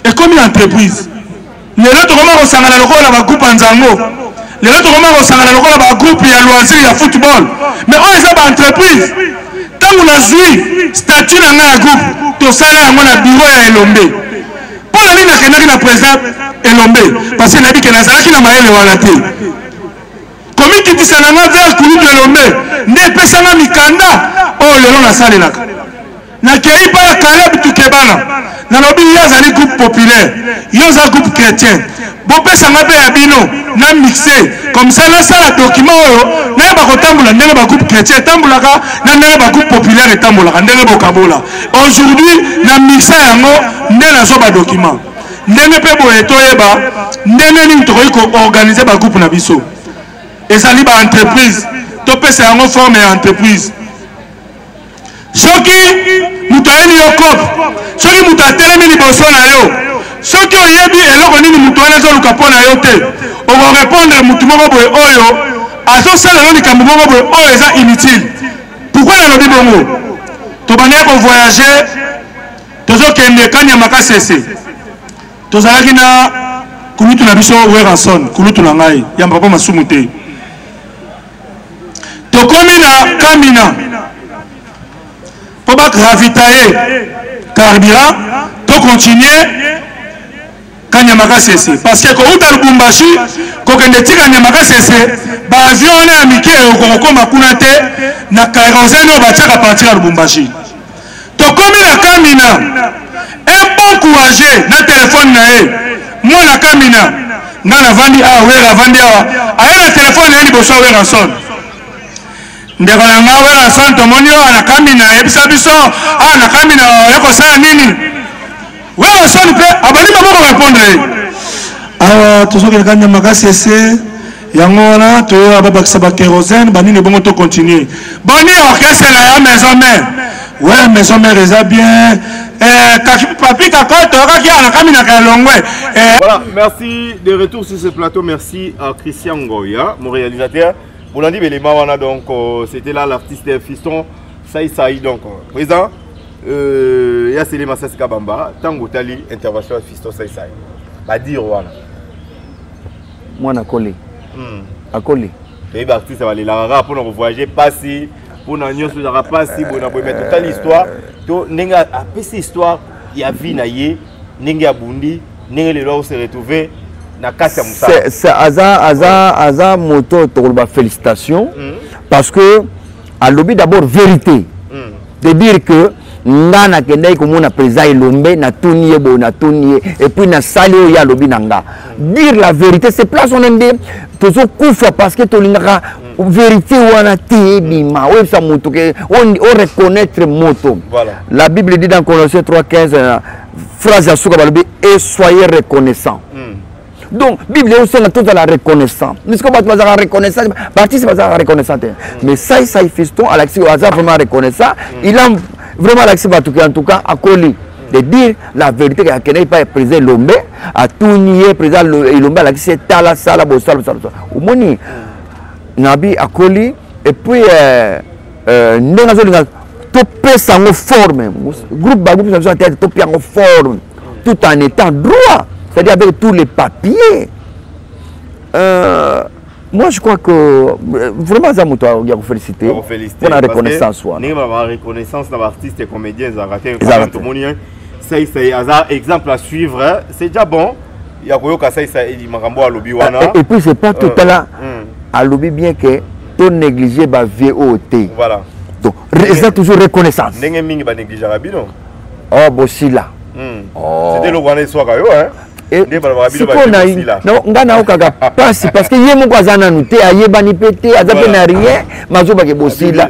ekomi entreprise. Lelo tokoma kosangana lokola ba groupe ya nzango, lelo tokoma kosangana lokola ba groupe ya loisir ya football, mais oyo eza ba entreprise. Ntango nazwi statut na ngai ya groupe, tosala yango na bureau ya Elombe. Mpo na nini nakendaki na président Elombe? Parce que nayebi ke nazalaki na mayele wana te. Komikitisa na ngai vers kulutu Elombe nde epesa ngai mikanda oyo lelo nasalelaka. Nakei pa ya Caleb Tukebana, nalobi ye azali groupe populaire, yo oza groupe chrétien, bopesa nga mpe ya bino na mixe comme ça nasala document oyo nayeba kotambola ndenge ba groupe chrétien etambolaka na ndenge ba groupe populaire etambolaka, ndenge bokabola. Aujourd'hui na mixa yango nde nazwa ba document ndenge mpe boye toyeba ndenge nini tokoki koorganize ba groupe na biso. Ezali ba entreprise, topesa yango forme ya entreprise. Soki moto ayeli yo kope, soki moto atelemi liboso na yo, soki oyebi eloko nini moto wana azoluka mpo na yo te, okorepondre moto moko boye oyo azosala yo likambo moko boye oyo eza inutile. Pourquoi nalobi bongo? Tobandaki kovoyage, tozokende Kanyama Kasese, tozalaki na kulutu na biso Werrason, kulutu na ngai ya papa Masumu te. Tokomi na Kamina mpo ba ravitailler carburant, to continuer Kanyama Kasese, parce que kouta Lubumbashi kokende ti Kanyama Kasese, ba avion wana ya mike ekokokoma kuna te na kérosène oyo batiaka partir ya Lubumbashi. Tokomi na Kamina, un bon courageux na telefone na ye, mwana Kamina, nga navandi awa, Wera avandi awa, aye na telefone na ye liboso ya Werrason. Ndeko na nga Werrason, tomoni yo awa na Kamina, yebisa biso awa na Kamina oye kosala nini? Werrason mpe abandi bango ko répondre ye, awa tozokende Kanyama Kasese, yango wana toyoka babakisa ba kérosène banini, bongo to continuer. Boni orchestre na ya maison mère? Ouais, maison mère eza bien. Papi Kakoto kaki ana kamina ka longwe. Voilà, merci de retour sur ce plateau. Merci à Christian Ngoya, mon réalisateur. Bolandi Belema wana, donc c'était là l'artiste Fiston Saï Saï. Donc présent ya Sele Masasi Kabamba, tango tali intervention Fiston Saï Saï. Ba dire wana. Mwana koli. Akoli. Toyebi artiste balelaka kaka mpona kovoyage pasi, mpona nyonso ezalaka pasi boye na boye, mais totali histoire to ndenge apesi histoire ya vie na ye, ndenge abundi, ndenge lelo akose retrouver na kati ya mosala. Aza, aza, aza moto tokoloba félicitation, parce que alobi d'abord vérité. De dire que nga nakendaki komona président Elombe, natuni ye boye, natuni ye, et puis nasali oyo ye alobi na nga. Dire la vérité, c'est place wana nde tozokufa, parce que tolingaka vérité wana te ebima. Oyebisa moto ke o reconnaître moto. La Bible dit dans Colossiens 3:15, phrase ya suka balobi, et soyez reconnaissant. Donc Bible ezosenga tozala reconnaissant. Puisque bato bazalaka reconnaissant, baartiste bazalaka reconnaissant te. Mais Sai Sai Fiston alakisi aza vraiment reconnaissant. Il a vraiment alakisi bato ke en tout cas akoli. De dire la vérité que akendaki pa président Elombe, atuni ye président Elombe alakisi ye tala sala bosala bosala bosala. Omoni Nabi akoli et puis ndenge azolinga topesa yango forme, groupe, bagroupe na biso ya théâtre, topia yango forme tout en étant droit, c'est-à-dire avec tous les papiers. Moi je crois que vraiment aza moto ya koféliciter mpona reconnaissance wana. Ndenge ba reconnaissance na baartiste et comédien ezalaka te. Tomoni Saïsaï aza exemple à suivre, c'est déjà bon ya koyoka Saïsaï makambo alobi wana. Et puis c'est pas tout là, alobi bien que to négliger bavieux oyo te. Voilà. Donc eza toujours reconnaissance. Ndenge mingi banégligeaka bino. Oh, bosila. Oh. C'était eloko wana eswaka yo, hein? Sikoyo nga naokaka mpasi parce que ye moko aza nanu te, ayebani mpe te, aza mpe na rien, mazobake bosila.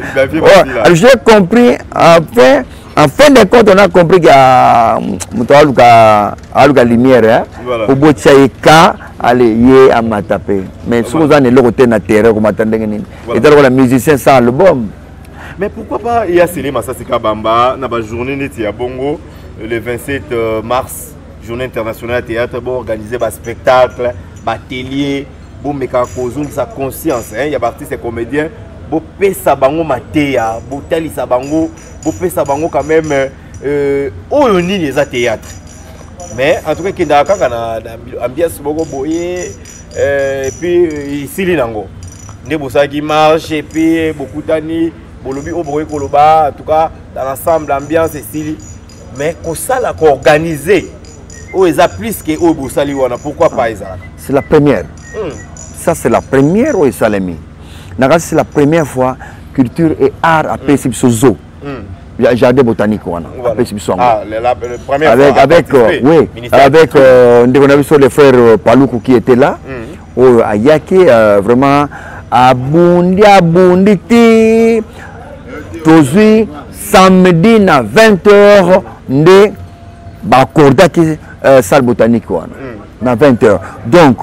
J'ai compris, enfin, en fin de compte on a compris que moto aluka lumière obotia ye ka ale ye amata mpe. Mais soki oza na eloko te na terrain, komata ndenge nini? Eza lokola musicien sans album. Mais pourquoi pas ya Sele Masasi Kabamba na bajournée neti ya bongo, le 27 mars, journée internationale ya théâtre, boorganiser baspectacle, baatelier, bomeka kozongisa conscience ya baartiste et comédien, bopesa bango mateya, botalisa bango, bopesa bango quand même oyo nini eza théâtre. Mais en tout cas ekendaka kaka na ambiance moko boye et puis esili nango. Nde bosalaki marche et puis bokutani, bolobi oyo bokoki koloba. En tout cas, dans l'ensemble, ambiance esili, mais kosala, koorganiser oyo eza plus ke oyo bosali wana, pourquoi pas ezalaka? C'est la première. Ça, c'est la première oyo esalemi na kasi. C'est la première fois culture et art apesi biso zoo, jardin botanique wana. Apesi biso yango avec oui, avec ndeko na biso, le frère Paluku, qui était là, oyo ayaki vraiment abundi, abundi ti tozwi samedi na 20 heures nde baakordaki salle botanique wana na 20 heures. Donc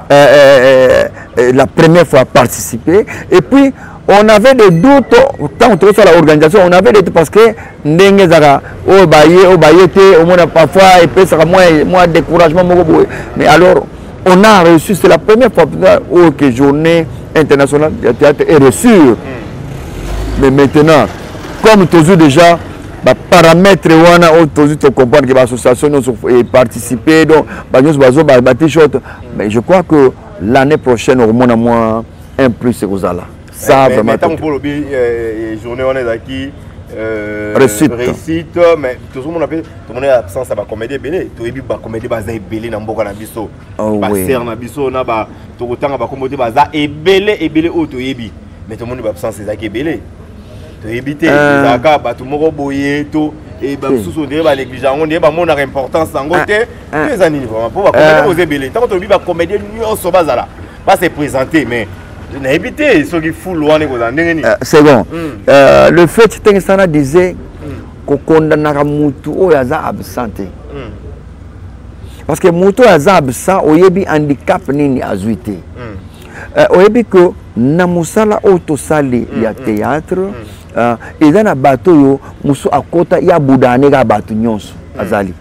la première fois participer, et puis on avait des doutes tant tozosala organisation, on avait des doutes parce que ndenge ezalaka, oyo baye, oyo baye te, omona parfois epesaka mwa découragement moko boye. Mais alors on a reçu, c'est la première fois oyo que journée internationale de théâtre est reçue. Mais maintenant, comme tozwi déjà baparamètre wana oyo tozwi, tocomprendre ke baassociation nyonso eparticiper, donc banyonso bazo ba t-shirt. Mais je crois que l'année prochaine okomona mwa un plus ekozala. Ça vraiment, ntango mpo olobi journée wana ezalaki réussite. Réussite, mais tozomona mpe, tomoni absence ya bacomédie ebele. Toyebi bacomédie baza ebele na mboka na biso, basere na biso na tokotanga bakombo te, baza ebele ebele oyo toyebi, mais tomoni baabsence ezalaki ebele. Toyebi te, ezalaka bato moko boye to bamosusu ondire banéglige yango, ndire bamonaka importance yango te to eza nini vraiment? Mpo bacomédie boza ebele, ntango tolobi bacomédie nyonso bazala base présenter, mais nayebi te soki foule wana ekozala ndenge nini. C'est bon. Le fait, ndenge sana disait, kokondanaka mutu oyo aza absent te, parce que mutu oyo aza absent, oyebi handicap nini azwi te. Oyebi ke na mosala oyo tosali ya théâtre, eza na bato oyo mosu akota ya abudane kaka bato nyonso, azali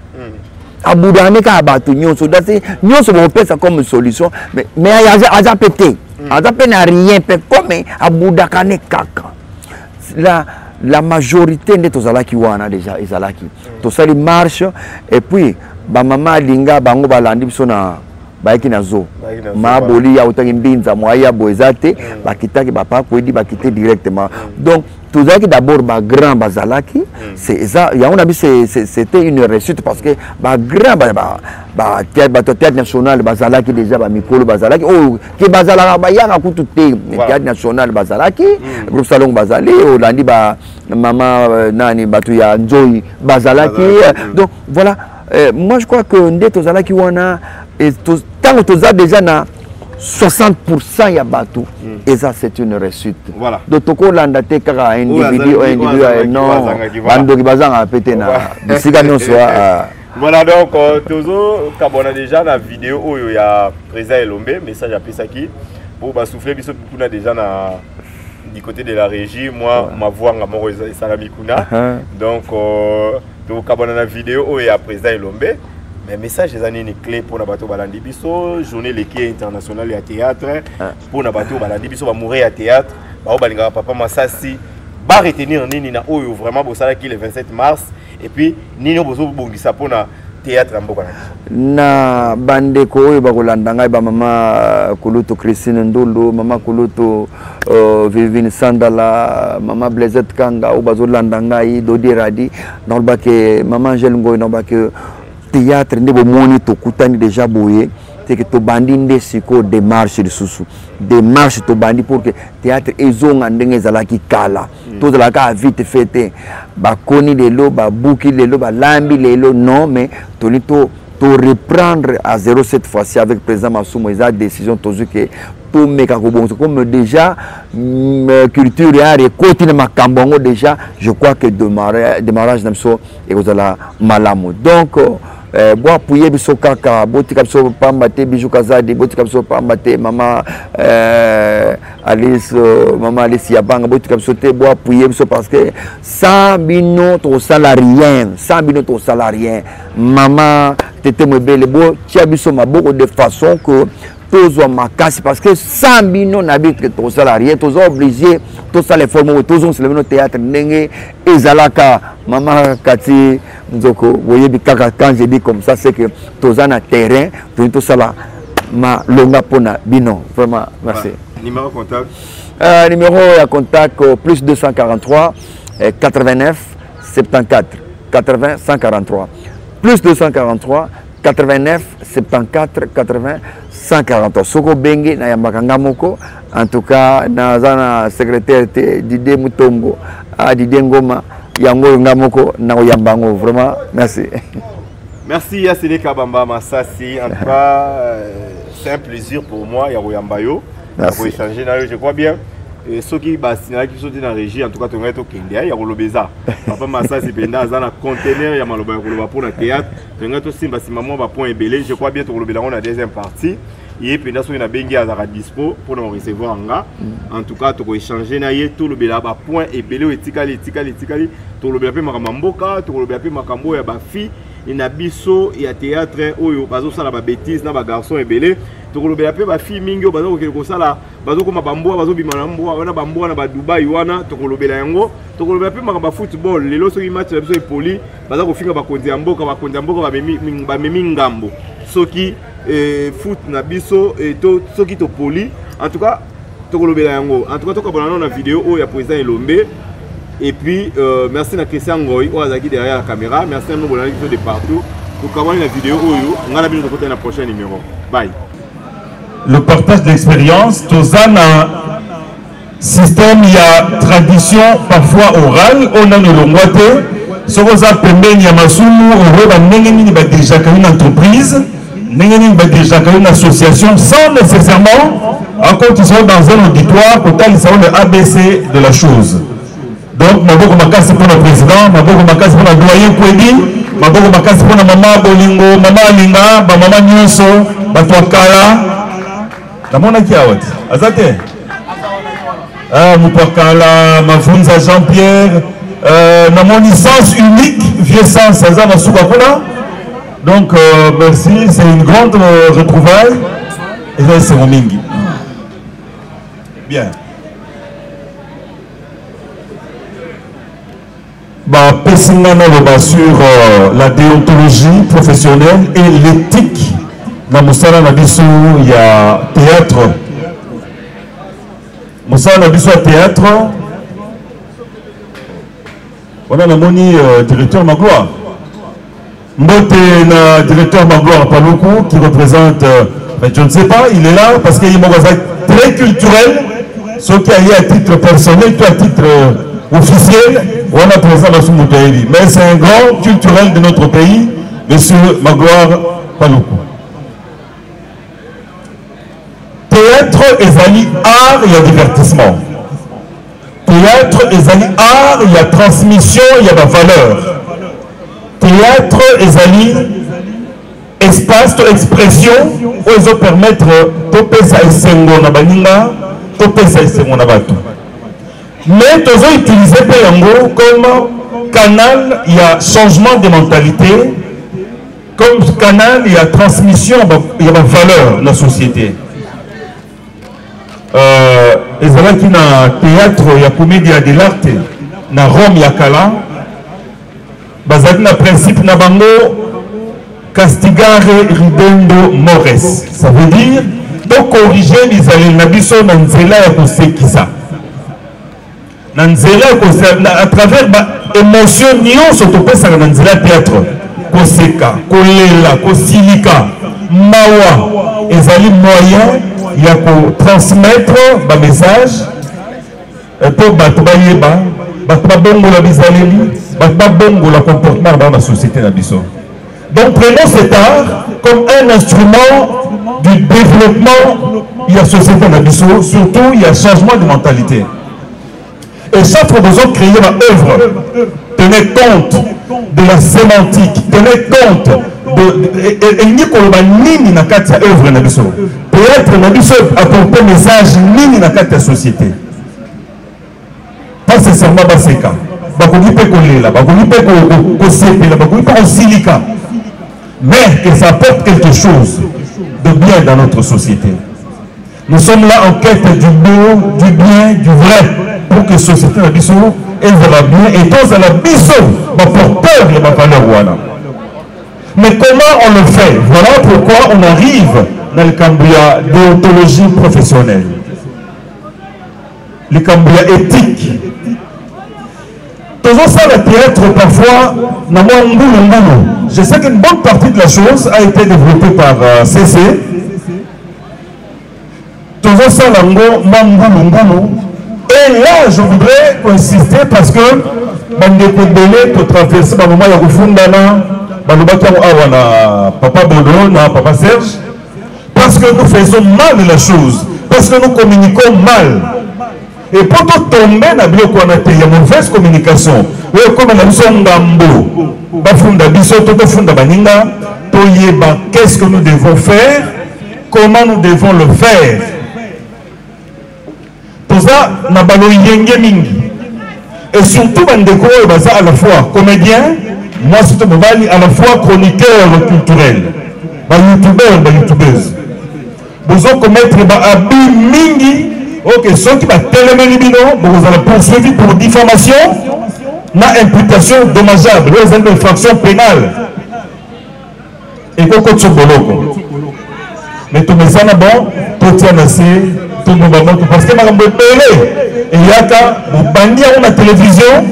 abudane kaka bato nyonso, dasi nyonso bokopesa comme solution, mais aza mpe te, aza mpe na rien mpe, comme abudaka ne kaka. La majorité nde tozalaki wana déjà, ezalaki tosali marche et puis bamama alinga bango balandi biso na bayaki na zo maboli ya otaki mbinza mwaya boye eza te, bakitaki bapakwedi, bakite directement. Donc tozalaki d'abord bagrand bazalaki, eza yango na biso, c'était une réussite parce que bagrand, bato ya théâtre national bazalaki déjà, bamikolo bazalaki oyo ke bazalaka bayaka kutu te, théâtre national bazalaki, groupe Salongo bazali, olandi ba mama nani, bato ya nzoi bazalaki. Donc voilà, moi je crois que nde tozalaki wana, ntango toza déjà na 60% ya bato, eza, c'est une réussite. Donc tokolanda te kaka individu oyo, individu, non, bandoki bazangaka pe te na bisika nyonso. Voilà, donc tozokabwana déjà na vidéo oyo ya président Elombe, message apesaki po basouffle biso kuna déjà na du côté de la régie. Moi, mavwanga moko esalami kuna. Donc tokabwana na vidéo oyo ya président Elombe. Mais message eza nini clé mpona bato balandi biso journée eleki internationale ya théâtre mpona bato balandi biso bamoure ya théâtre bao balingaka papa Masasi ba retenir nini na oyo vraiment bosalaki le 27 mars et puis nini oyo bozobongisa mpona théâtre ya mboka na biso? Na bandeko oyo bakolanda ngai, bamama kulutu Christine Ndundu, mama kulutu Vivine Sandala, mama Blaisette Kanga oyo bazolanda ngai, Dodi Radi, nalobake mama Angele Ngoi, nalobake théâtre nde bomoni tokutani déjà boye teke tobandi nde sikoyo démarche, lisusu démarche tobandi pour que théâtre ezonga ndenge ezalaki kala. Tozalaka vite fait te, bakoni lelo, babuki lelo, balambi lelo, non, mais toli to to reprendre à zéro cette fois-ci avec président Masumu. Eza décision tozwi ke tomeka kobongisa comme déjà culture ya ekoti na makambo yango déjà. Je crois que démarrage na biso ekozala malamu. Donc boappuyer biso kaka, botika biso pamba te. Bijou Kazadi, botika biso pamba te. Mama Alice, mama Alice Yabanga, botika biso te, boappuyer biso parce que sans bino tokosala rien, sans bino tokosala rien. Mama Tete Mwebele, botia biso maboko de façon que tozwa makasi parce que sans bino na biso tokosala rien. Toza obligé tosala effort moko, tozongisela bino théâtre ndenge ezalaka. Mama Kati Nzoko, boyebi kaka, quand je dis comme ça, c'est que toza na terrain, tolingi tosala malonga mpona bino. Vraiment merci. Ouais. Numéro contact? Numéro ya contact, plus 243 89 74 80 143, plus 243 89 74 80 143. Soki obengi, nayambaka nga moko. En tout cas naza na secrétaire te, Didie Mutombo, ah, Didie Ngoma, yango oyo nga moko nakoyamba yango. Vraiment merci. Merci Yasile Kabamba Masasi. En tout cas, c'est un plaisir pour moi, ya koyamba yo, ya koéchanger na yo, je crois bien. Soki basinalaki biso te na régie, en tout cas tongai tokende ya koloba eza papa Masasi mpenza aza na conteneur ya maloba ya koloba mpona théâtre. Tongai tosimba nsima mwa bapoint ebele, je crois bien tokolobela yango na deuxième partie. Ye mpenza soki nabengi azalaka dispo mpona korecevoir nga. En tout cas tokoéchange na ye, tolobela bapoint ebele oyo etikali etikali etikali. Tokolobela mpe makambo ya mboka, tokolobela mpe makambo oyo ya bafille na biso ya théâtre oyo bazosala babétise na bagarçon ebele. Tokolobela mpe bafille mingi oyo baza kokende kosala, bazokoma bambwa, bazobima na mbwa wana, bambwa na badubai wana, tokolobela yango. Tokolobela mpe makambo ya football. Lelo soki match na biso epoli, baza kofinga bakonzi ya mboka, bakonzi ya mboka bamemi ngambo soki foot na biso to soki topoli. En tout cas tokolobela yango. En tout cas tokabona nano na video oyo ya président Elombe. Et puis merci na Christian Ngoy oyo azalaki derrière la caméra. Merci na bino bolandaki biso de partout. Tokabwani na video oyo, ngai na bino tokotani na prochain numéro. Bye. Le partage d'expérience, toza na système ya tradition parfois orale oyo nano elongwa te. Soki oza pembeni ya Masumu, okoyeba ndenge nini badirigeaka une entreprise, ndenge nini badirigeaka une association, sans nécessairement akotisa yo dans un auditoire kotalisa yo le ABC de la chose. Donc maboko makasi mpona président, maboko makasi mpona doyen Kwedi, maboko makasi mpona mama Bolingo, mama Alinga, bamama nyonso, bato ya kala. Namonaki awa te, aza te, moto ya kala, Mavunza Jean Pierre, namoni Sens Unique, vieux Sens aza na suka kuna. Donc merci, c'est une grande retrouvaille, eza esengo mingi. Bien, bapesi nga naloba sur la déontologie professionnelle et l'éthique na mosala na biso ya théâtre. Mosala na biso ya théâtre wana, namoni directeur Magloire. Mbote na directeur Magloire Paluku qui représente, mais je ne sais pas, il est là parce qu'il est très culturel, ce qui a à titre personnel, tout à titre officiel, on a présent dans Moutaïli. Mais c'est un grand culturel de notre pays, monsieur Magloire Paluku. Théâtre ezali art ya divertissement. Théâtre ezali art ya transmission ya bavaleur. Théâtre ezali espace to expression oyo ezopermettre topesa esengo na baninga, topesa esengo na bato, mais tozoutilize mpe yango comme canal ya changement de mentalité. Comme canal ya transmission ya ba valeurs na société. Euh, ezalaki na théâtre ya commedia dell'arte na Rome ya kala bazalaki na principe na bango castigare ridendo mores ça veut dire tokorige bizaleli na biso na nzela ya kosekisa na nzela à travers ba émotion nyonso topesaka na nzela théâtre koseka kolela kosilika mawa ezali moyen ya kotransmettre bamessage mpo bato bayeba bato babongola bizaleli bato babongola comportement na bango na société na biso Donc prenons cet art comme un instrument du développement de la société na biso, surtout il y a changement de mentalité. Et chaque fois que vous créer ma œuvre, tenez compte de la sémantique, tenez compte de elingi koloba nini na kati ya œuvre na biso théâtre na biso apporte message nini na kati ya société Pas sincèrement baseka. Bakoki mpe kolela, bakoki mpe kosepela, bakoki mpe kosilika. Mais que ça apporte quelque chose de bien dans notre société. Nous sommes là en quête du beau, du bien, du vrai, pour que société na biso ezala bien et tozala biso baporteur ya bavaleur wana. Mais comment on le fait Voilà pourquoi on arrive dans le cambo ya déontologie professionnelle. Likambo ya ethique. Tozosala théâtre parfois na mwa ngulu ngulu. Je sais qu'une bonne partie de la chose a été développée par euh, CC. Tozosala yango mwa ngulu ngulu. Et là, je voudrais insister parce que bandeko ebele totraverse bamoma ya kofundana balobaki yango awa na papa Bodo na papa Serge Parce que nous faisons mal la chose. Parce que nous communiquons mal. Et pour tomber na biloko wana te ya mauvaise communication oyo ekoma na biso ngambo bafunda biso to tofunda baninga toyeba qu'est-ce que nous devons faire comment nous devons le faire toza na baloyenge mingi et surtout bandeko oyo baza à la fois comédien mwasi to mobali à la fois chroniqueur culturel bayoutubeur bayoutubeuse bozokomettre baabus mingi oke soki batelemeli bino bokozala poursuivi pour diffamation na imputation dommageable oyo ezali infraction pénale ekokotisa boloko mais tomesana bon totia na se tobomba moto parce que makambo ebele eyaka bobandi yango na télévision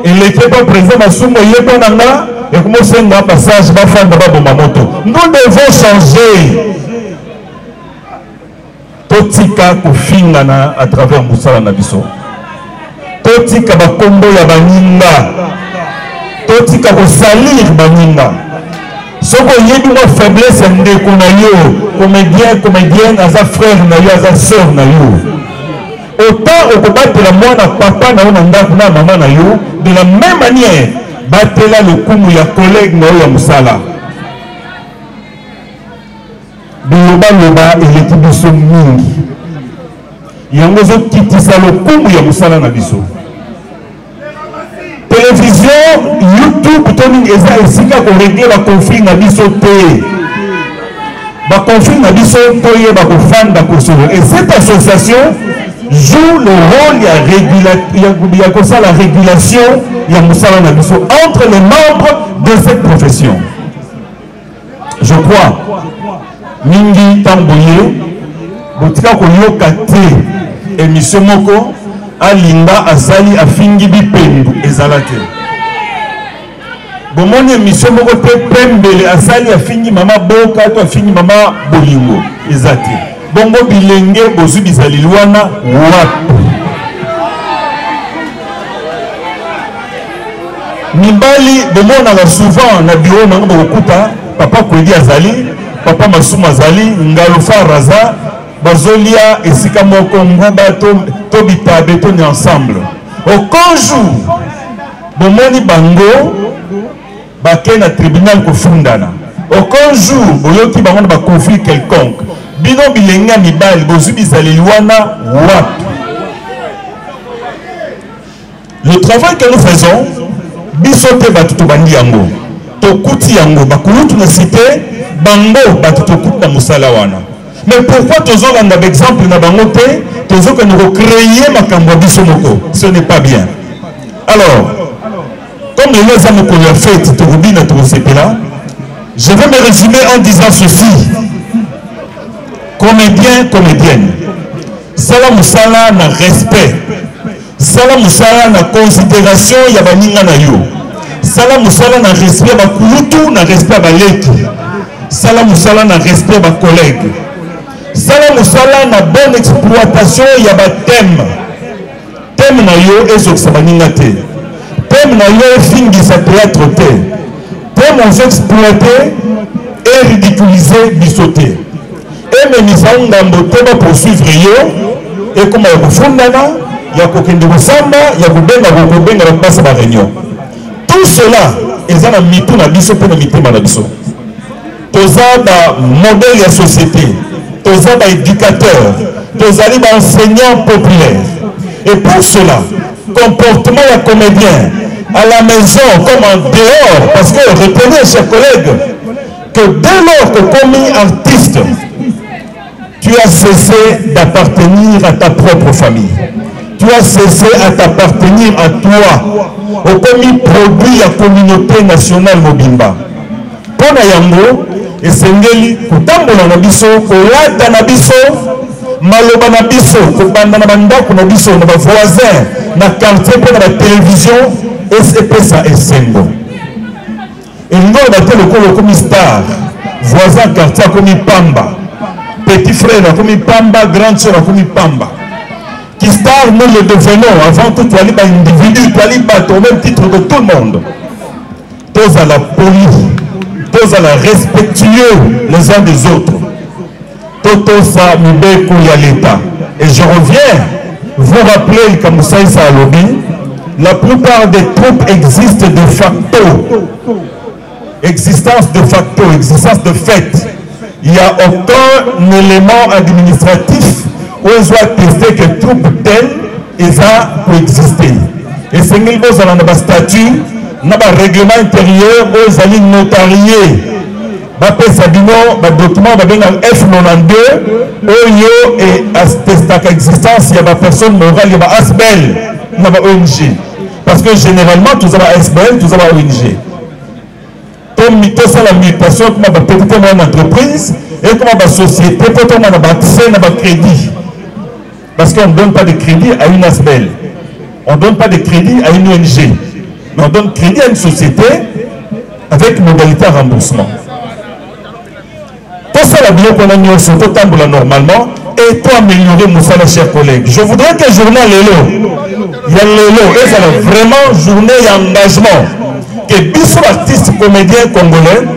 eleki epa président masumu eye mpo na nga ekomosenga passage bafanda baboma moto. Nous devons changer. Totika kofingana à travers mosala na biso. Totika bakombo ya baninga. Totika kosalir baninga. Soki oyebi mwa faiblesse ya ndeko na yo, comédien, comédienne, aza frère na yo, aza sœur na yo. Autant okobatela mwana papa na yo na ndako na mama na yo, de la même manière, batela lokumu ya collègue na yo ya mosala. Bilobaloba eleki biso mingi, yango ezokitisa lokumu ya mosala na biso. Television, YouTube to nini eza esika koregle baconflit na biso te. Baconflit na biso toyeba kofanda kosolola. Et cette association joue le rôle ya, régula, ya, ya kosala régulation ya mosala na biso entre les membres de cette profession. Je crois mingi ntango boye botika koyoka te émission moko alinga asali afingi bipendu ezala te bomoni émission moko te pembele asali afingi mama boka to afingi mama bolingo eza te bongo bilenge bozwi bizaleli wana wapi Mibali bomonaka souvent na bureau na nga bokokuta papa Kwedi azali, papa Masumu azali, Ngalufar aza, bazolia esika moko nguba to, to bitabe to ni ensemble. Aucun jour bomoni bango bake na tribunal kofundana. Aucun jour boyoki bango na ba conflit quelconque. Bino bilenge ya mibali bozwi bizaleli wana wapi? Le travail que nous faisons, biso te bato tobandi yango. Tokuti yango bakulutu na cite bango bato tokuti na mosala wana. Mais pourquoi tozolanda ba exemple na bango te, tozokende ko créer makambo ya biso moko? Ce n'est pas bien. Alors, comme lelo eza mokolo ya fete, tokobina, tokosepela, je vais me résumer en disant ceci. Comédien, comédienne, sala mosala na respect, sala mosala na considération ya baninga na yo, sala mosala na respect ya bakulutu, na respect ya baleki, sala mosala na respect ya bacollègue, sala mosala na bonne exploitation ya bathème. Thème na yo ezokisa baninga te, thème na yo efingisa théâtre te, thème ozo exploiter et ridiculiser biso te, ememisa ngambo te ba poursuivre yo, ekoma ya kofundana, ya kokende kosamba, ya kobenga kobenga bato basa ba réunion. Tout cela eza na mitu na biso mpe na mitema na biso. Toza ba modèle ya société, toza ba éducateur, tozali ba enseignant populaire. Et pour cela, comportement ya comédien à la maison comme en dehors, parce que retenez, chers collègues, que dès lors que commis artiste, tu as cessé d'appartenir à ta propre famille. Tu as cessé à t'appartenir à toi. Okomi produit ya communauté nationale mobimba. Mpo na yango, esengeli kotambola na biso, kolata na biso, maloba na biso, kobanda na bandako na biso, na bavoisin, na quartier mpe na batelevizio, epesa esengo. Elingi oloba te lokola okomi star, voisin quartier akomi pamba, petit frère akomi pamba, grande sœur akomi pamba. Ki star, nous le devenons avant tout, toali ba individu, toali bato au même titre que tout le monde. Tozala poli, tozala respectueux les uns des autres, totosa mibeko ya l'État. Et je reviens vous rappeler likambo Saïsa alobi, la plupart des troupes existent de facto. Existence de facto, existence de fait. Il n'y a aucun élément administratif où ils ont attesté que troupe telle eza koexiste. Esengeli bozala na bastatut na barèglement intérieur oyo ezali notarie, bapesa bino badocument babengaka F92 oyo etestaka existence ya bapersone morale, ya ba ASBL na ba ONG, parce que généralement toza ba ASBL, toza ba ONG. Tosala mutation ekoma bapetite moyenne entreprise, ekoma basociété, mpo tokoma na baaccès na bacrédit, parce qu'on ne donne pas de crédit à une ASBL, on ne donne pas de crédit à une ONG, mais on donne crédit à une société avec modalité à remboursement. Tosala biloko wana nyonso, totambola normalement et to améliorer mosala. Chers collègues, je voudrais que journée lelo ya lelo ezala vraiment journée ya engagement, que biso artiste comédien congolais